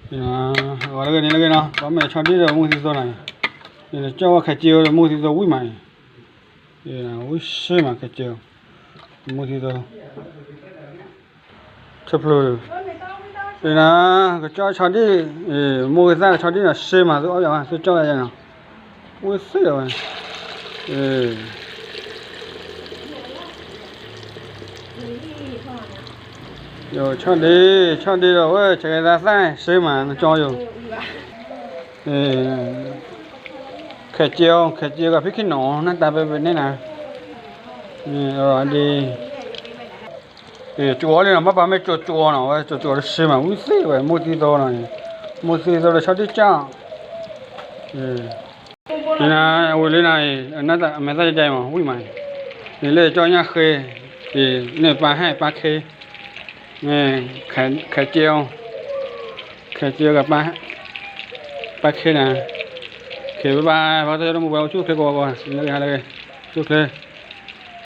ဂီၤလၢဂ့ၤ န့ၣ်လၢဂ့ၤနီၤ, ပှၤမ့ၢ်ဆီဒံၣ်ဒီးမူသံသိနီၤ, ကၠီဝဲခဲကၠီဒီးမူသံသိဝံၣ်မး, ဝံၣ်စ့မးခဲကၠီ, မူသံသိ, ဆၢဖျိ, နၤ, ကၠီဆီဒံၣ်, မိၢ်ဂ့ၤသၣ်ဆီဒံၣ်နီၤ စ့မး သုအီၣ်ယၤဝဲ သုကၠီယၤနီၤ, ဝံၣ်သ့ၣ်ဝဲ ဆီဒံၣ်, ဆီဒံၣ်ဒီးဝဲ ဆဲးကဲသးသၣ်စ့မး နကၠီယိၤ, ခဲကၠီ, ခဲကၠီကဖံးခ့နီၤ နၢ်တၢ်ဖဲဖဲန့ၣ်နၤ, ဒ် ကၠီလံနီၤ ဘၣ်ပာ်မ့ၢ်ကၠီကၠီနီၤ ဝဲကၠီကၠီတစ့မး ဝံၣ်သ့ၣ်ဝဲ မိၢ်သံသိနီၤ, မိၢ်သံသိဒီးဆီဒံၣ်ကၠီ, အဝံၤလံနီၤ, အမဲာ်သၣ်ဒဲဒဲမး ဝံၣ်မး, န့ၣ်လၢကၠီညၣ်ဃ့, န့ၣ်ပၢ်ဟဲပၢ်ခ့, ခဲကၠီ, ခဲကၠီကပၢ်, ပၢ်ခ့နၤ, ခဲဘၣ်ဘၣ် ပှၤတၢ်မူဝဲအိၣ်ဆူၣ်ချ့ကိးဂၤ, လၢဂ့ၤ ဆူၣ်ချ့